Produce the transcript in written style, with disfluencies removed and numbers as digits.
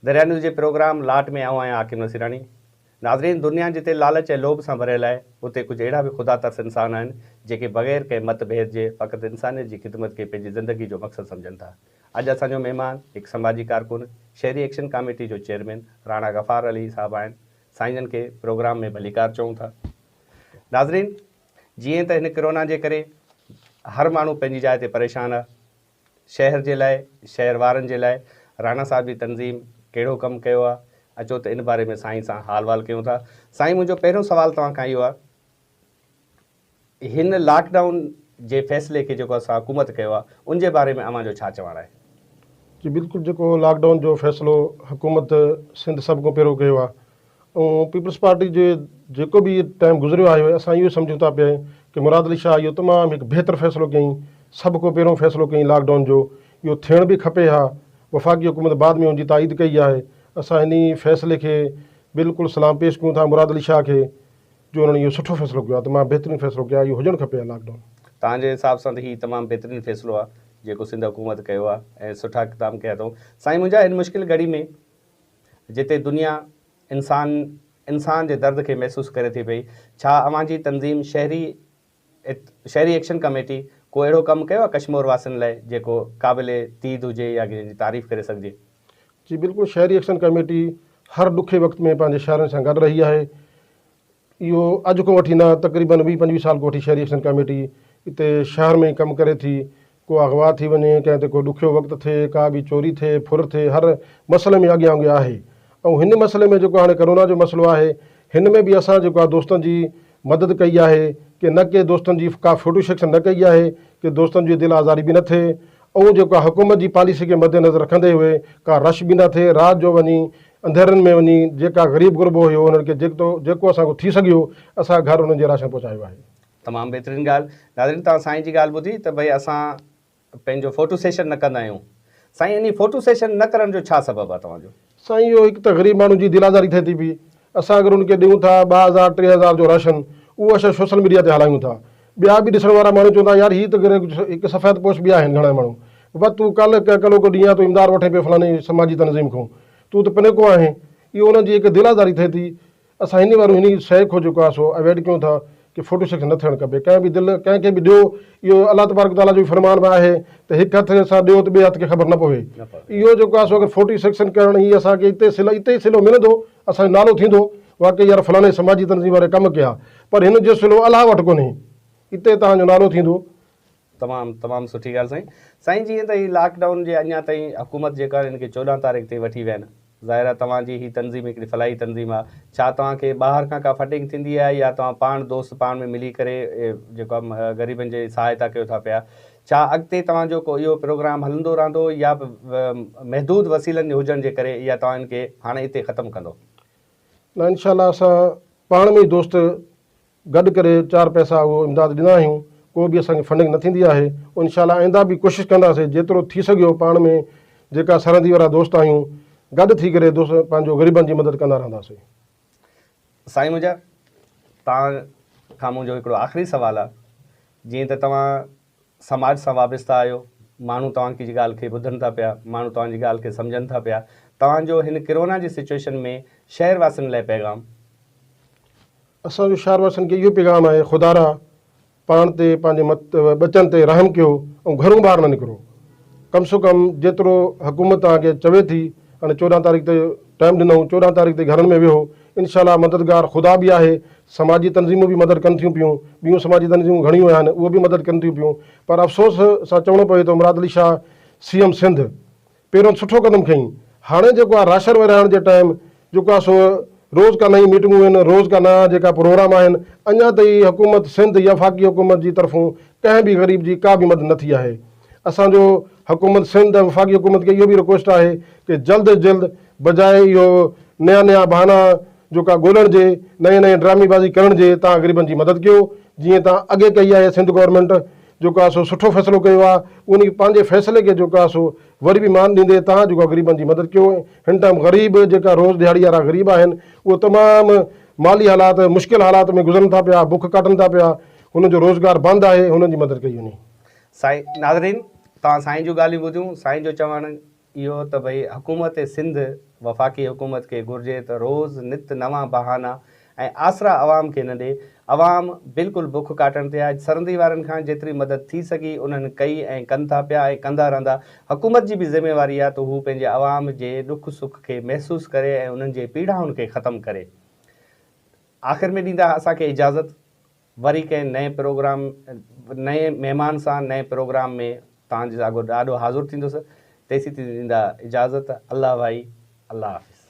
دريا news جي programme لاٽ ۾ آئون آهيان حاڪم نصيراڻي. ناظرين دنيا جتي لالچ ۽ لوڀ سان ڀريل آهي اتي ڪجهه اهڙا به خدا ترس انسان آهن جيڪي بغير ڪنهن مت ڀيد جي فقط انسانيت جي خدمت کي پنهنجي زندگي جو مقصد سمجهن ٿا. اڄ اسان جو مهمان هڪ سماجي ڪارڪن شهري ايڪشن ڪاميٽي جو چيئرمين راڻا غفار علي صاحب آهن. سائين جن کي پروگرام ۾ ڀليڪار چئون ٿا. ناظرين جيئن ته هن ڪرونا جي ڪري هر ماڻهو پنهنجي جاء تي پريشان آهي. شهر جي لاء، شهر وارن جي لاء راڻا صاحب جي تنظيم ڪهڙو ڪم ڪيو آهي، اچو ته ان باري ۾ سائين سان حال وال ڪيون ٿا. سائين منهنجو پهريون سوال توهان کان اهو آهي هن لاڪ ڊائون جي فيصلي کي جيڪو اسان حڪومت ڪيو آهي ان جي باري ۾ اوهان جو ڇا چوڻ آهي؟ جي بلڪل جيڪو لاڪ ڊائون جو فيصلو حڪومت سنڌ سڀ کان پهريون ڪيو آهي ۽ پيپلز پارٽي جي جيڪو به ٽائيم گذريو آهي اسان اهو سمجهون ٿا پيا ڪي مراد علي شاهه اهو تمام هڪ بهتر فيصلو ڪيائين سڀ کان پهريون فيصلو ڪيائين لاڪ ڊائون جو اهو ٿيڻ به کپي ها وفاقي حڪومت بعد ۾ ان جي تائيد ڪئي آهي اسان انهي فيصلي کي بلڪل سلام پيش ڪيون ٿا مراد علي شاهه کي جو انهن اهو سٺو فيصلو ڪيو آهي تمام بهترين فيصلو ڪيو آهي اهو هجڻ کپي ها لاڪ ڊائون. توهان جي حساب سان ته هي تمام بهترين فيصلو آهي جيڪو سنڌ حڪومت ڪيو آهي ۽ سٺا اقدام ڪيا اٿئون سائين منهنجا هن مشڪل گهڙي ۾ جتي دنيا انسان انسان جي درد کي محسوس ڪري ٿي پئي، ڇا اوهان جي تنظيم شهري شهري ايڪشن ڪميٽي ڪو اهڙو ڪم ڪيو آهي ڪشمور واسين لاء جيڪو قابل تيد هجي يا جنهن جي تعريف ڪري سگهجي؟ جي بلڪل شهري ايڪشن ڪميٽي هر ڏکي وقت ۾ پنهنجي شهرين سان گڏ رهي آهي. اهو اڄ کان وٺي نه تقريبن ويهه پنجويهه سال کان وٺي شهري ايڪشن ڪاميٽي اتي شهر ۾ ڪم ڪري ٿي ڪو اغوا ٿي وڃي ڪنهن تي ڪو ڏکيو وقت ٿئي ڪا به چوري ٿئي ڦر ٿئي هر مسئلي ۾ اڳيان اڳيان آهي ۽ هن مسئلي ۾ جيڪو هاڻي ڪرونا جو مسئلو آهي هن ۾ به اسان جيڪو آهي دوستن جي مدد ڪئي آهي ڪي نه ڪي دوستن جي ڪا فوٽو سيڪشن نه ڪئي آهي ڪي دوستن جي دل آزاري به نه ٿئي ۽ جيڪو آهي حڪومت جي پاليسي کي مد نظر رکندي هوئي ڪا رش به نه ٿئي رات جو وڃي انڌيرن ۾ وڃي جيڪا غريب غربو هيو انهن کي جيڪتو جيڪو اسان کان ٿي سگهيو اسان گهر انهن جي راشن پهچايو آهي. تمام بهترين ڳالهه. ناظرين توهان سائين جي ڳالهه ٻڌي ته ڀئي اسان پنهنجو فوٽو سيشن نه ڪندا آهيون. سائين انهي فوٽو سيشن نه ڪرڻ جو ڇا سبب آهي توهان جو؟ سائين اهو هڪ ته غريب ماڻهو جي دل آزاري ٿئي ٿي پئي اسان اگر ان کي ڏيون ٿا 2000 3000 جو راشن اهو اسان سوشل ميڊيا تي هلايون ٿا ٻيا به ڏسڻ وارا ماڻهو چوندا يار هي ته هڪ سفيد پوش به آهن گهڻا ماڻهو بابا تون ڪالهه ڪلهوڪو ڏينهن آ تون امداد وٺين پيو فلاڻي سماجي تنظيم کان تون ته پنيڪو آهين. اهو انهن جي هڪ دل آزاري ٿئي ٿي. اسان هن وارو هن شيء کان جيڪو آهي سو اويڊ ڪيون ٿا ڪي فوٽو سيڪشن نه ٿيڻ کپي. ڪنهن به دل ڪنهن کي به ڏيو اهو الله تبارڪ وتعاليٰ جو به فرمان به آهي ته هڪ هٿ سان ڏيو ته ٻئي هٿ کي خبر نه پوي. اهو جيڪو آهي سو اگر فوٽو سيڪشن ڪرڻ هي اسان کي اتي صلو اتي ئي صلو ملندو اسان جو نالو ٿيندو واقعي يار فلاڻي سماجي تنظيم واري ڪم ڪيا پر هن جو صلو الله وٽ ڪونهي اتي توهان جو نالو ٿيندو. تمام تمام سٺي ڳالهه سائين. سائين جيئن ته هي لاڪ ڊائون جي اڃا تائين حڪومت جيڪا هن کي 14 تاريخ تائين وٺي ويا آهن ظاهر آهي توهان جي هي تنظيم هڪڙي فلاحي تنظيم آهي ڇا توهان کي ٻاهر کان ڪا فنڊنگ ٿيندي آهي يا توهان پاڻ دوست پاڻ ۾ ملي ڪري جيڪو آهي غريبن جي سهائتا ڪيو ٿا پيا ڇا اڳتي توهان جو ڪو اهو پروگرام هلندو رهندو يا محدود وسيلن هجڻ جي ڪري يا توهان هن کي هاڻي اتي ختم ڪندو. نه انشاء الله اسان پاڻ ۾ ئي دوست گڏ ڪري چار پئسا اهو امداد ڏيندا آهيون ڪو به اسان کي فنڊنگ نه ٿيندي آهي انشاء الله آئنده به ڪوشش ڪنداسي جيترو ٿي سگهيو پاڻ ۾ جيڪا سرندي وارا دوست آهيون گڏ ٿي ڪري دوست پنهنجو غريبن جي مدد ڪندا رهنداسي. سائين منهنجا توهان کان منهنجو هڪڙو آخري سوال آ جيئن ته توهان سماج سان وابسته آهيو ماڻهو توهان جي ڳالهه کي ٻڌن ٿا پيا ماڻهو توهان جي ڳالهه کي سمجهن ٿا پيا توهان جو هن ڪرونا جي سچوئيشن ۾ شهر واسين لاء پيغام. اسان جو شهر واسين کي اهو پيغام آهي خدارا پاڻ تي پنهنجي ٻچن تي رحم ڪيو ۽ گهرون ٻاهر نه نڪرو ڪم سو ڪم جيترو حڪومت توهان کي چوي ٿي هاڻي 14 تاريخ تي ٽائيم ڏنائون 14 تاريخ تائين گهرن ۾ ويهو انشاء الله مددگار خدا به آهي سماجي تنظيمون به مدد ڪن ٿيون پيون ٻيون سماجي تنظيمون گهڻيون آهن اهو به مدد ڪن ٿيون پيون پر افسوس سان چوڻو پوي ٿو مراد علي شاهه سي ايم سنڌ پهريون سٺو قدم کنئي هاڻي جيڪو آهي راشن ورهائڻ جي ٽائيم جيڪو آهي سو روز ڪا نئين ميٽنگون آهن روز ڪا نيا جيڪا پروگرام آهن اڃا تائين حڪومت سنڌ يا وفاقي حڪومت جي طرفون ڪنهن به غريب جي ڪا به مدد نه ٿي آهي اسان جو حڪومت سنڌ ۽ وفاقي حڪومت کي اهو به رڪويسٽ آهي ڪي جلد از جلد بجاء اهو نيا نيا بهانا جو ڪا ڳولڻ جي نئين نئين ڊرامي بازي ڪرڻ جي تان غريبن جي مدد ڪيو جيئن تان اڳي ڪئي آهي سنڌ گورنمينٽ جيڪو آهي سو سٺو فيصلو ڪيو آهي ان پنهنجي فيصلي کي جيڪو آهي سو وري به مان ڏيندي تان جيڪو آهي غريبن جي مدد ڪيو هن ٽائيم غريب جيڪا روز ڏهاڙي وارا غريب آهن اهي تمام مالي حالات مشڪل حالات ۾ گذرن ٿا پيا بک ڪاٽن ٿا پيا هنن جو روزگار بند آهي هنن جي مدد ڪئي وڃي. سائين ناظرين توهان سائين جون ڳالهيون ٻڌيون سائين جو چوڻ. اهو ته ڀئي حڪومت سنڌ، وفاقي حڪومت کي گهرجي ته روز نت نوان بهانا ۽ آسرا عوام کي نه ڏي. عوام بلڪل بک ڪاٽڻ تي آهي. سرندي وارن کان جيتري مدد ٿي سگهي انهن ڪئي ۽ ڪن ٿا پيا ۽ ڪندا رهندا. حڪومت جي به ذميواري آهي ته هو پنهنجي عوام جي ڏک سک کي محسوس ڪري ۽ انهن جي پيڙائن کي ختم ڪري. آخر ۾ ڏيندا اسان کي اجازت. وري ڪنهن نئين پروگرام نئين مهمان سان نئين پروگرام ۾ توهان جي آڏو حاضر ٿيندس. تيسين ڏيندا اجازت. الله ڀائي الله حافظ.